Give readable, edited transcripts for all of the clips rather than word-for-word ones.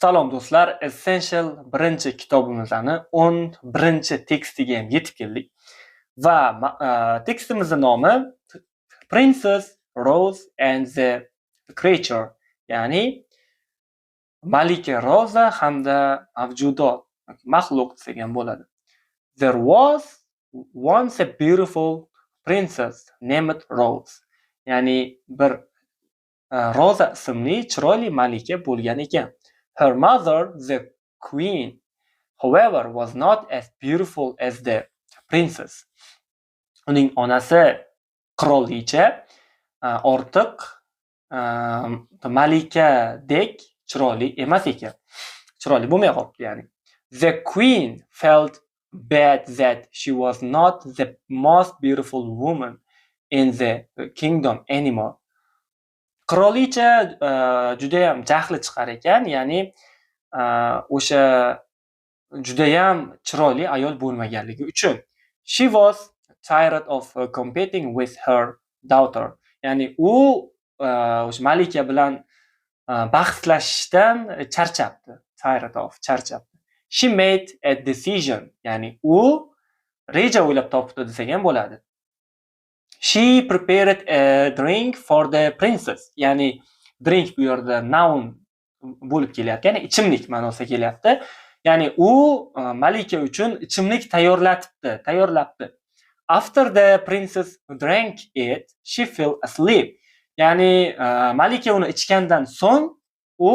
Salom do'stlar, Essential birinchi kitobimizni 11-tekstiga ham yetib keldik. Va tekstimizning nomi Princess Rose and the Creature, ya'ni Malika Roza hamda mavjudot, maxluq desak ham bo'ladi. There was once a beautiful princess named Rose. Ya'ni bir Roza ismli chiroyli malika bo'lgan ekan. Her mother, the queen, however, was not as beautiful as the princess. Uning onasi qirolicha ortiq malikadek chiroyli emas ekan. Chiroyli bo'lmay qolibdi, ya'ni. The queen felt bad that she was not the most beautiful woman in the kingdom anymore. Qirolicha judayam jahli chiqar ekan, ya'ni o'sha judayam chiroyli ayol bo'lmaganligi uchun. She was tired of competing with her daughter. Ya'ni u o'sha malika bilan bahslashishdan charchabdi. Tired of, charchabdi. She made a decision. Ya'ni u reja o'ylab topdi desak ham bo'ladi. She prepared a drink for the princess. Ya'ni drink bu yerda noun bo'lib kelyapti, ya'ni ichimlik ma'nosida kelyapti. Ya'ni u malika uchun ichimlik tayyorlabdi. After the princess drank it, she fell asleep. Ya'ni malika uni ichgandan so'ng u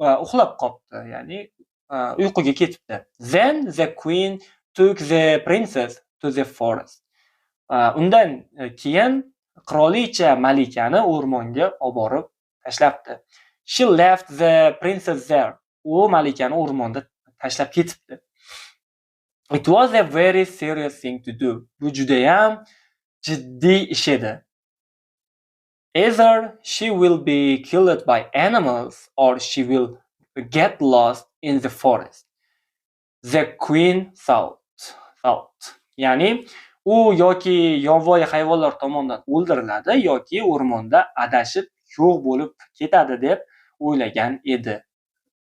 uxlab qolibdi, ya'ni uyquga ketibdi. Then the queen took the princess to the forest. Undan keyin qirolicha malikani o'rmonga olib borib tashlabdi. She left the princess there. U malikani o'rmonda tashlab ketibdi. It was a very serious thing to do. Bu judayam jiddiy ish edi. Either she will be killed by animals or she will get lost in the forest. The queen thought. Ya'ni u yoki yovvoyi hayvonlar tomonidan o'ldiriladi yoki o'rmonda adashib yo'q bo'lib ketadi deb o'ylagan edi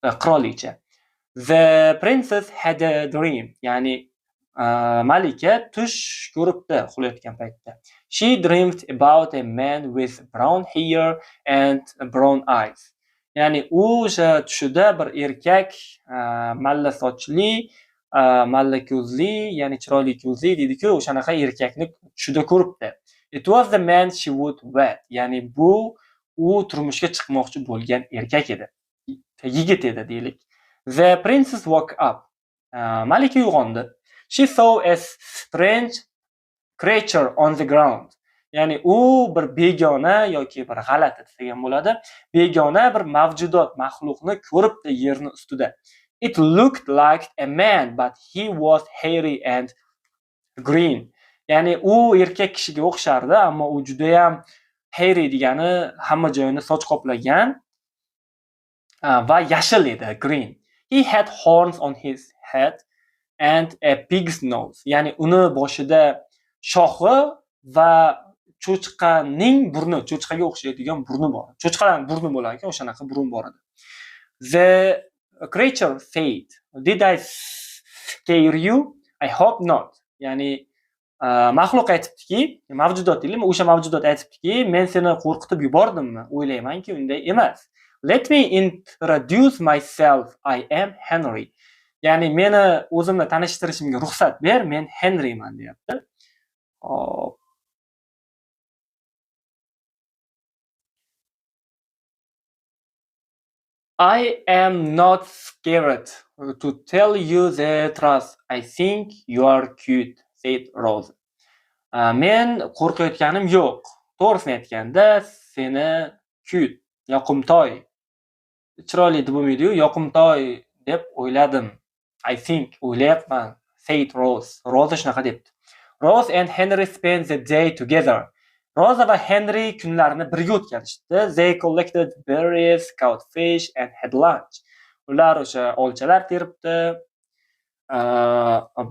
qirolicha. The princess had a dream. Ya'ni malika tush ko'ribdi uxlayotgan paytda. She dreamed about a man with brown hair and brown eyes. Ya'ni u o'sha tushida bir erkak malla sochli, malla ko'zli, ya'ni chiroyli ko'zli deydi-ku, o'shanaqa erkakni tushida ko'ribdi. It was the man she would wed. Ya'ni bu u turmushga chiqmoqchi bo'lgan erkak edi. Yigit edi deylik. The princess woke up. Malika uyg'ondi. She saw a strange creature on the ground. Ya'ni u bir begona yoki bir g'alati desak ham bo'ladi. Begona bir mavjudot, maxluqni ko'ribdi yerni ustida. It looked like a man, but he was hairy and green. Ya'ni u erkak kishiga o'xshardi, ammo u judayam hairy degani hamma joyini soch qoplagan va yashil edi, green. He had horns on his head and a pig's nose. Ya'ni uni boshida shoxi va cho'chqaning burni, cho'chqaga o'xshaydigan burni bor. Cho'chqalarning burni bo'lar ekan, o'shanaqa burun bor edi. The creature said, "Did I scare you? I hope not." Ya'ni maxluq aytibdiki, mavjudot deylimi, o'sha mavjudot aytibdiki, men seni qo'rqitib yubordimmi? O'ylaymanki, unday emas. Let me introduce myself. I am Henry. Ya'ni meni o'zimni tanishtirishimga ruxsat ber, men Henryman deyapti. Hop. I am not scared to tell you the truth. I think you are cute, said Rose. Men qo'rqayotganim yo'q. To'g'risini aytganda, seni cute, yoqimtoy, chiroyli deb bo'lmaydi-yu, yoqimtoy deb o'yladim. I think, o'ylayapman, said Rose. Roza shunaqa debdi. Rose and Henry spent the day together. Roza va Henry kunlarini birga o'tkazishdi. They collected berries, caught fish and had lunch. Ular o'sha olchalar teribdi,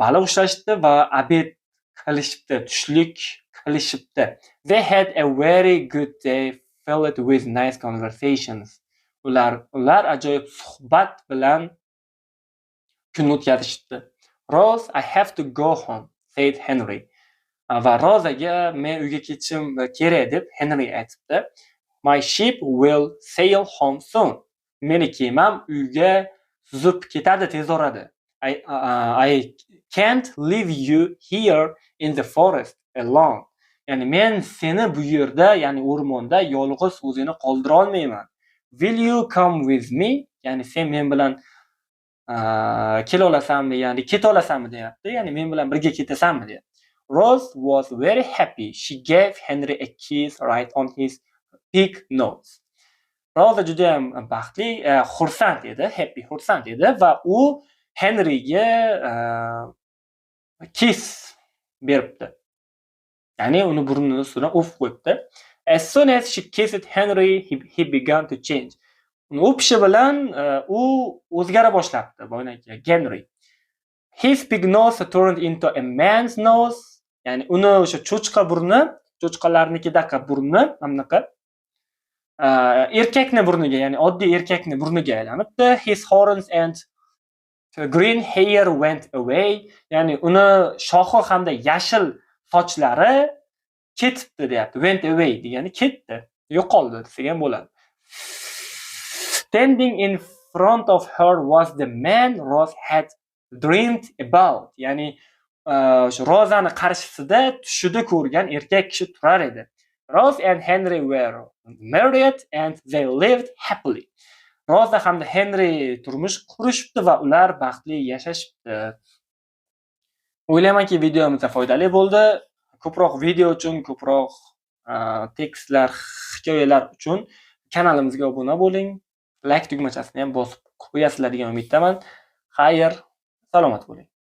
baliq ushlashdi va obed qilishibdi, tushlik qilishibdi. They had a very good day filled with nice conversations. Ular ajoyib suhbat bilan kunni o'tkazishibdi. "Rose, I have to go home," said Henry. Va Rozaga men uyga ketishim kerak deb Henry aytibdi. "My ship will sail home soon." Meni kemam uyga suzib ketadi tez orada. I can't leave you here in the forest alone. Ya'ni men seni bu yerda, ya'ni o'rmonda yolg'iz o'zingni qoldira olmayman. "Will you come with me?" Ya'ni sen men bilan kela olasanmi, ya'ni keta olasanmi deyapti. Ya'ni men bilan birga ketasanmi deyapti. Rose was very happy. She gave Henry a kiss right on his pig nose. Roza juda ham baxtli, xursand edi, happy, xursand edi va u Henryga kiss beribdi. Ya'ni uni burnini ustidan o'pib qo'yibdi. As soon as she kissed Henry, he began to change. Uni o'pishi bilan u o'zgara boshlabdi, boyagi Henry. His pig nose turned into a man's nose. Ya'ni uni o'sha cho'chqa burni, cho'chqalarnikidaqa burni, mana bunaqa erkakni burniga, ya'ni oddiy erkakni burniga aylanibdi. His horns and green hair went away. Ya'ni uni shoxi hamda yashil sochlari ketibdi deyapti. Went away degani ketdi, yo'qoldi desak ham bo'ladi. Standing in front of her was the man Rose had dreamed about. Ya'ni o'sha Rozani qarshisida tushida ko'rgan erkak kishi turar edi. Rose and Henry were married and they lived happily. Roza hamda Henry turmush qurishibdi va ular baxtli yashashibdi. O'ylaymanki, videomiz foydali bo'ldi. Ko'proq video uchun, ko'proq tekstlar, hikoyalar uchun kanalimizga obuna bo'ling. Like tugmachasini ham bosib qo'yasizlar degan umiddaman. Xayr, salomat bo'ling.